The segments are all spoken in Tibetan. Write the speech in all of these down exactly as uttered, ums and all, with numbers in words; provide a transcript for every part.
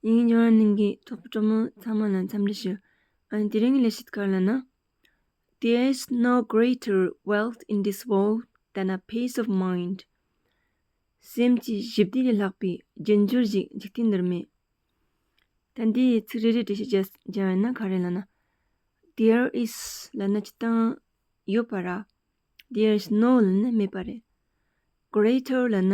ཡིན་ཡང་ནང་གི་ཐོག་པ་གྲོགས་མོ་ཚང་མ་ལ་འཚམས་འདྲི་ཞུ། ཨ་ནི་དེ་རིང་གི་ལས་བྱེད་ག་རེ་ལབ་ན། There is no greater wealth in this world than a peace of mind. སེམས་ཀྱི་ཞི་བདེ་ལས་ལྷག་པའི་རྒྱུ་འབྱོར་ཞིག་འཇིག་རྟེན་འདིར་མེད། ད་འདིའི་ཚིག་རེ་རེ་འགྲེལ་བཤད་བརྒྱབ་བརྒྱབ་པ་ཡིན་ན་ག་རེ་ལབ་ན། There is ལབ་ན་སྤྱིར་བཏང་ཡོད་པ་ར། There is no ལབ་ན་མེད་པ་རེད། Greater ལབ་ན།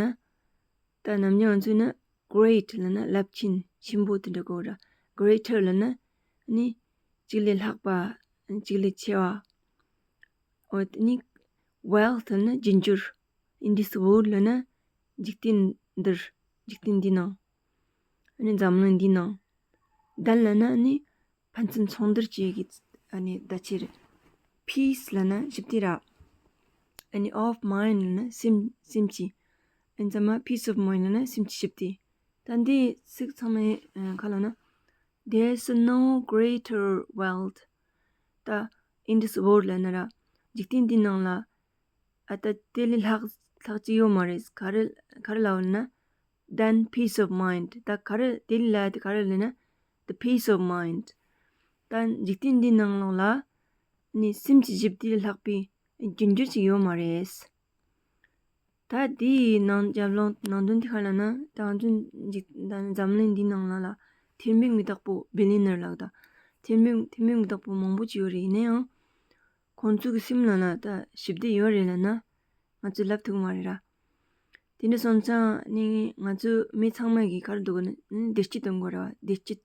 ད་ནམ་རྒྱུན་ང་ཚོས་ནི་great ལབ་ན་རླབས་ཆེན་ཆེན་པོ་དེ་འདྲ་གོ་ར། Greater ལབ་ན་ནི་གཅིག་ལས་ལྷག་པ། གཅིག་ལས་ཆེ་བ། འོ་དེ་ནི་wealth ལབ་ན་རྒྱུ་འབྱོར། In this world ལབ་ན་འཇིག་རྟེན་འདིར། འཇིག་རྟེན་འདི་ནང་། ཨ་ནི་འཛམ་གླིང་འདི་ནང་། Than ལབ་ན་ནི་ཕན་ཚུན་ཚོགས་འདུར་བཅས་ཀྱི་ཨ་ནི་བརྡ་ཆད་རེད། Peace ལབ་ན་ཞི་བདེ་ར། ཨ་ནི་of mind ལབ་ན་སེམས་སེམས་ཀྱི། ཨ་ནི་ཚང་མ་peace of mind ལབ་ན་སེམས་ཀྱི་ཞི་བདེ། ད་འདི་ཚིག་ཚང་མ་ག་ལབ་ན། There's no greater wealth ད་in this world ལབ་ན་ར། འཇིག་རྟེན་འདི་ནང་ལ། ཨ་ད་དེ་ལས་ལྷག་ལྷག་ཅིག་ཡོད་མ་རེད། ག་རེ་ག་རེ་ལབ་ན། Than peace of mind ད་ག་རེ་དེ་ལས་ལྷག་དེ་ག་རེ་ལབ་ན། The peace of mind ད་འཇིག་རྟེན་འདི་ནང་ལོགས་ལ་ནི་སེམས་ཀྱི་ཞི་བདེ་ལས་ལྷག་པའི་རྒྱུ་འབྱོར་ཅིག་ཡོད་མ་རེད། ད་དེའི་ནང་རྒྱབ་ལོགས་ནང་དོན་དེ་ག་རེ་ལབ་ན། ད་ང་ཚོ་འཇིག་ད་འཛམ་གླིང་འདི་ནང་ལ་ལ་ཐེར་འབུམ་མི་དག་པོ་billionaire ལབ་ད། ཐེར་འབུམ་ཐེར་འབུམ་མི་དག་པོ་མང་པོ་ཅིག་ཡོད་རེད། ཡིན་ན་ཡང་། ཁོང་ཚོ་གི་སེམས་ལ་ན་ད་ཞི་བདེ་ཡོད་རེད་ལབ་ན་ང་ཚོས་ལབ་ཐུབ་མ་རེད་ར། དེ་འདྲ་སོང་ཙང་ནི་ང་ཚོ་མི་ཚང་མ་གི་ག་རེ་འདུག་ན་བདེ་སྐྱིད་དང་དགོས་ར་བ། བདེ་སྐྱིད།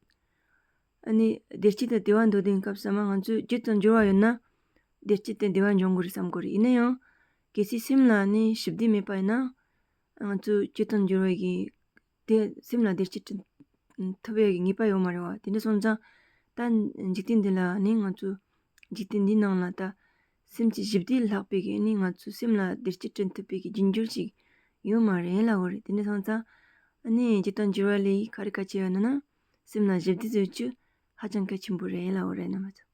ཨ་ནི་བདེ་སྐྱིད་དང་བདེ་བ་འདོད་དུས་སྐབས་སུ་མ་ང་ཚོས་རྒྱུ་དང་འབྱོར་བ་ཡོད་ན་བདེ་སྐྱིད་དང་བདེ་བ་འབྱུང་དགོས་རེད་བསམ་གི་རེད། ཡིན་ན་ཡང་གལ་སྲིད་སེམས་ལ་ནི་ཞི་བདེ་མེད་པ་ཡིན་ན་ང་ཚོས་རྒྱུ་དང་འབྱོར་བ་གི་དེ་སེམས་ལ་བདེ་སྐྱིད་སྐྲུན་ཐུབ་པའི་ངེས་པ་ཡོད་མ་རེད་བ། དེ་འདྲ་སོང་ཙང་ད་འཇིག་རྟེན་འདི་ལ་ནི་ང་ཚོ་འཇིག་རྟེན་འདིའི་ནང་ལ་ད་སེམས་ཀྱི་ཞི་བདེ་ལྷག་པའི་གི་ནི་ང་ཚོའི་སེམས་ལ་བདེ་སྐྱིད་སྐྲུན་ཐུབ་པའི་གི་རྒྱུ་འབྱོར་ཞིག་ཡོད་མ་རེད་ལབ་པ་རེད། དེ་འདྲ་སོང་ཙང་ཨ་ནི་རྒྱུ་དང་འབྱོར་བ་ལས་ག་རེ་གལ་ཆེ་བ་ཡིན་ན་སེམས་ལ་ཞི་བདེ་བཟོ་རྒྱུ་ཧ་ཅང་གལ་ཆེན་པོ་རེད་ལབ་པ་རེད། རྣམ་པ་ཚོ།